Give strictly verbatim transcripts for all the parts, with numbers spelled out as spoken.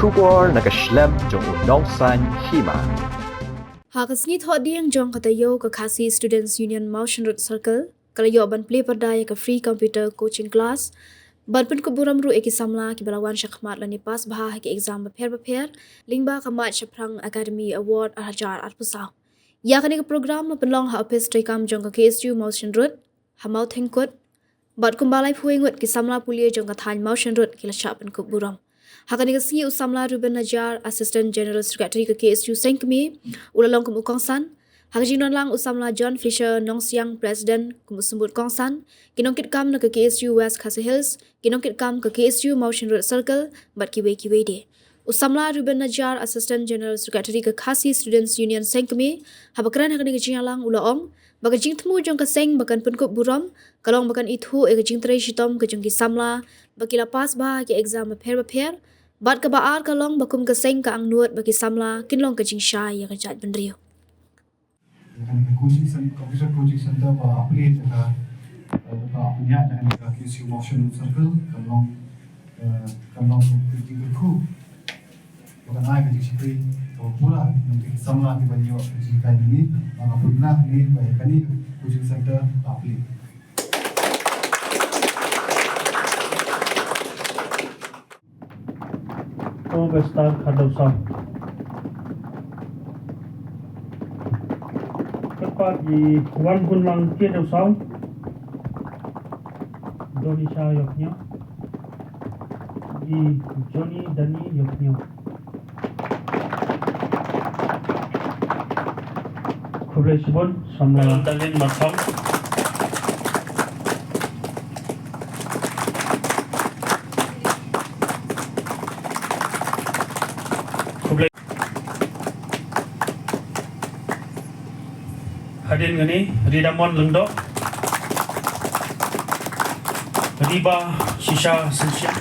Khubor na ka shlem jong u nongsaiñ hima. Ha ka sngi Thohdieng jong ka taïew, ka Khasi Students Union Mawshynrut Circle ka la ïoh ban plie pyrda ïa ka free computer coaching class, ban pynkup burom ruh ïa ki samla kiba la wan shakhmat lane pass bha ha ki exam bapher bapher, lyngba ka Mait Shaphrang Academy Award ar hajar arphew saw. Ïa kane ka program la pynlong ha ophis treikam jong ka K S U Mawshynrut ha Mawthengkut, bad kumba laiphew ngut ki samla pule jong ka thaiñ Mawshynrut ki la shah pynkup burom. Ha kane ka sngi u samla Ruben Najar, Assistant General Secretary ka K S U Sengkmie, u la long kum u kongsan. Ha ka jingdonlang u samla John Fisher Nongsiang, President, kum u symbud kongsan, ki nongkitkam na ka K S U West Khasi Hills, ki nongkitkam ka K S U Mawshynrut Circle, bad kiwei kiwei de. U samla Ruben Najar, Assistant General Secretary ka Khasi Students Union Sengkmie, haba kren ha kane ka jingïalang u la ong ba ka jingthmu jong ka seng ba kan pynkup burom ka long ba kan ithuh ïa ka jingtrei shitom ka jong ki samla ba ki la pass bha ha ki exam bapher bapher, bad kaba ar ka long ba kum ka seng ka angnud ba ki samla kin long ka jingshai ïa ka jaitbynriew. Ïa kane ka coaching cen-, computer coaching center ba plie ïa ka, eh, ba pynïaid ïa kane ka K S U Mawshynrut Circle, kan long, eh, kan long ka jingkyrkhu ba kan ai ka jingshakri kaba pura na ki samla kiba ïoh ka jinghikai hangne. Nga kyrpad hangne ba ïa kane ka coaching center ba plie. Augustar Khardewsaw. Kyrpad i Wanhunlang K Dewsaw, Donisha Ïokhniaw, i Johnny Dani Ïokhniaw. Khublei shibun, samla Dalin Markham. Khublei. Hadien kane, Ridamon Lyngdoh. Riba Shisha Senshiang.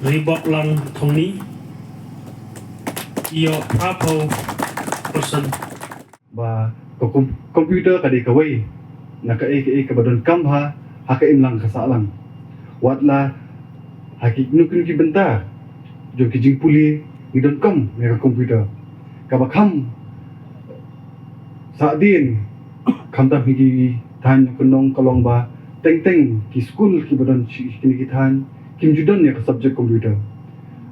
Riboklang Thongni. Ïoh phra phew percent. Ba ka kom-, computer ka dei kawei na kaei kaei kaba donkam ha, ha ka imlang ka sahlang. Wat la ha kino kino ki bynta jong ki jingpule ngi donkam ïa ka computer. Kaba kham sahdien khamtam ha ki thaiñ kyndong ka long ba teng teng ki skul kiba don shi-, kine ki thaiñ kim ju don ïa ka subject computer.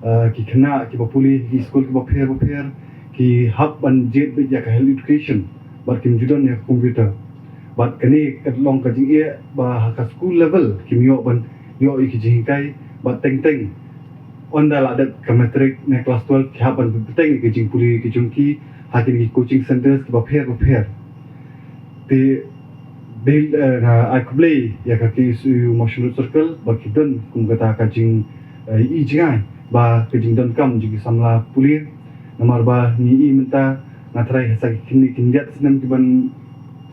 Ah, ki khynnah kiba pule ki skul kiba pher bapher ki hap ban jied beit ïa ka health education bad kim ju don ïa ka computer. Bad kane ka long ka jingeh ba ha ka school level kim ïoh ban ïoh ïa ki jinghikai, bad teng teng ynda la dep ka matric ne class twelve ki hap ban bteng ïa ki jingpule ki jong ki ha kine ki coaching centers kiba pher bapher. Te dei, eh, nga ai khublei ïa ka K S U Mawshynrut Circle ba ki don kum kata ka jing, eh, i jingai ba ka jingdonkam jong ki samla pule. Namar ba ngi i mynta nga tharai ha sa ki kine khyndiat snem ki ban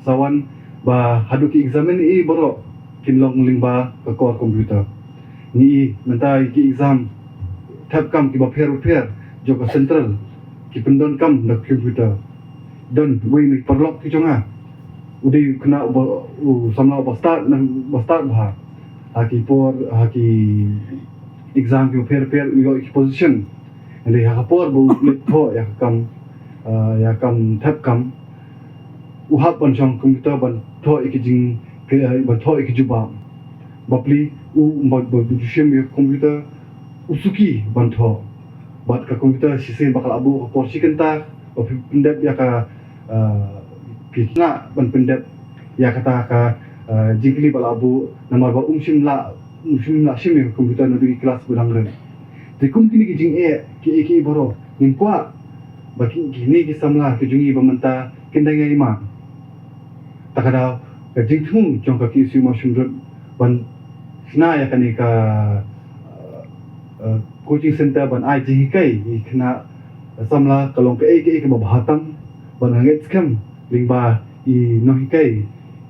sa wan ba haduh ki exam i baroh kin long lyngba ka kor computer. Ngi i mynta ki exam thep kam kiba pher bapher jong ka central ki pyndonkam da ka computer. Don wei na ki paralok ki jong nga, u dei u khynnah uba, u samla uba start na, uba start bha ha ki por, ha ki exam kiba pher bapher u ïoh ki position. Hynrei ha ka por ba u leit thoh ïa ka kam, ah, ïa ka kam thep kam, u hap ban shong computer ban thoh ïa ki jing, ki, eh, ban thoh ïa ki jubab. Bapli u ba, ba ju shim ïa computer u suki ban thoh. Bad ka computer shisien ba ka la buh ka por shi kynta ba phi pyndep ïa ka, eh, phi khynnah ban pyndep ïa kata ka, eh, jingkylli ba la buh namar ba um shym la, um shym la shim ïa ka computer naduh ki klas ba dang rim. Te kum kine ki jingeh kiei kiei baroh ngim kwah ba ki, kine ki samla ki jong ngi ba mynta kin dang ïai mad. Ta ka daw ka jingthmu jong ka K S U Mawshynrut ban shna ïa kane ka, eh, eh, coaching center ban ai jinghikai ïa ki khynnah samla ka long kaei kaei kaba bha tam, bad nga ngeit skhem lyngba i nonghikai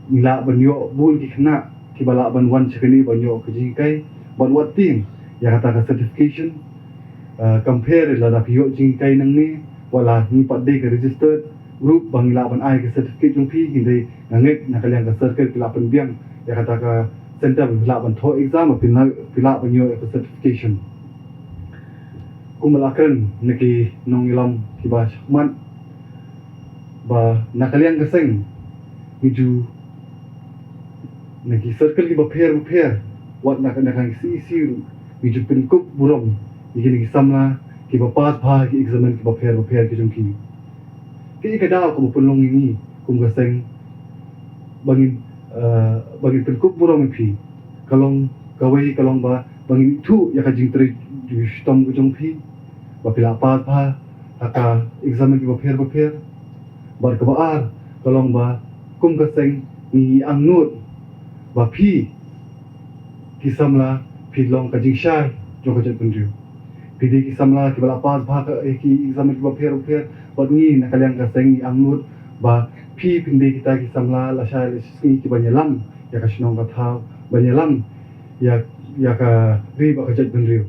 ngi lah ban ïoh bun ki khynnah kiba lah ban wan sha kane ban ïoh ka jinghikai, ban wad tieng ïa kata ka certification. Eh, compare lada phi ïoh jinghikai nangne, wat la ngi pat dei ka registered, ruh ba ngi lah ban ai ka certificate jong phi, hynrei nga ngeit na ka liang ka circle ki lah pynbiang ïa kata ka center ba phi lah ban thoh exam, ba phi lah, phi lah ban ïoh ïa ka certification. Kumba la kren na ki nongïalam kiba shakhmat, ba na ka liang ka seng ngi ju, na ki circle kiba pher ba pher, wat na ka, na ka C E C ruh, ngi ju pynkup burom ïa kine ki samla kiba pass bha ki exam kiba pher ba pher ki jong ki. Kaei ka daw kaba pynlong ïa ngi kum ka seng ba ngin, eh, ba ngin pynkup burom ïa phi? Ka long, kawei ka long ba, ba ngin ithuh ïa ka jingtrei ju shitom ka jong phi, ba phi la pass bha ha ka exam kiba pher ba pher. Bad kaba ar ka long ba kum ka seng ngi angnud ba phi ki samla phi long ka jingshai jong ka jaitbynriew. Phi dei ki samla kiba la pass bha ha ki exam kiba pher ba pher, bad ngi na ka liang ka seng ngi angnud ba phi phin dei kita ki samla lashai lashisngi kiban ïalam ïa ka shnong ka thaw, ban ïalam ïa, ïa ka ri bad ka jaitbynriew.